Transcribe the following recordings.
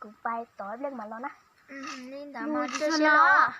Kuv pais tod ib pliag mas los na. Li ntawd mas tso siab los.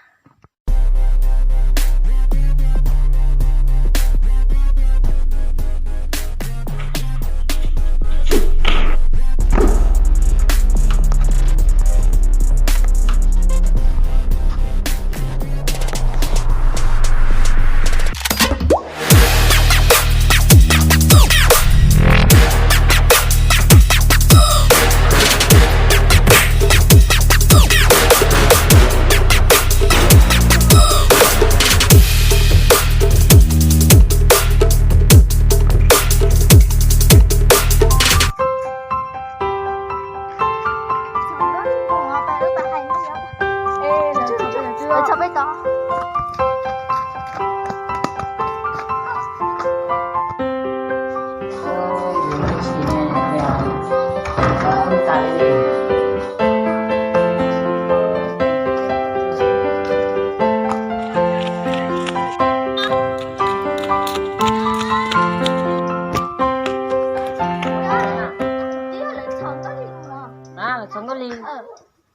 Lawv txhov nkauj li.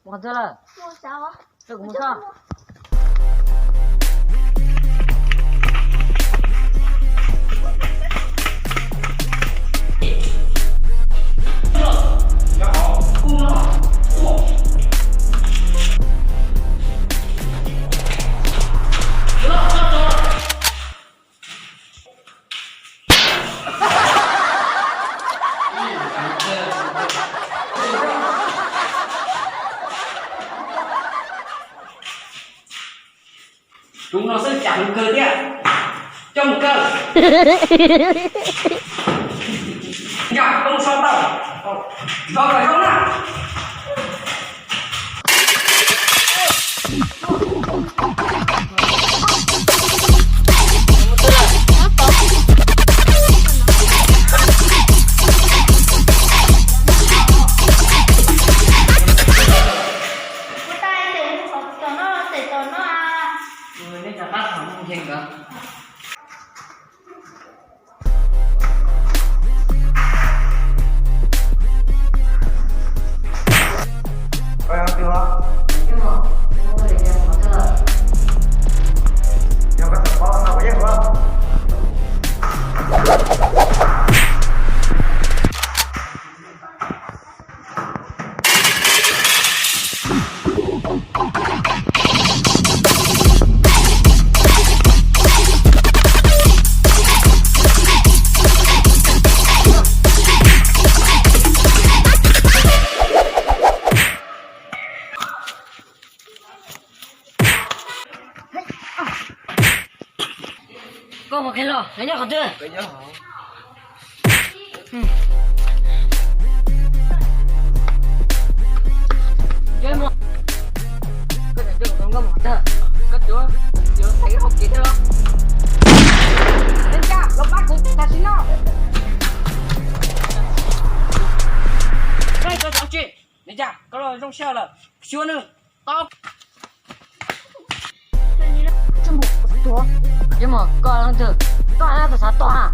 Mus qhov twg lawm? Kuv mus txog. Tus no xwb cas mus kawg thiab. Coj mus kawg. Nkag toob sob tawm. Tos kom zoo na. Koj mus qhia los, nyob qhov twg? Ua li cas koj los zoo sij hawm lawm, xyuas nws. Tau. Koj leej twg? Koj leej twg xav tuag?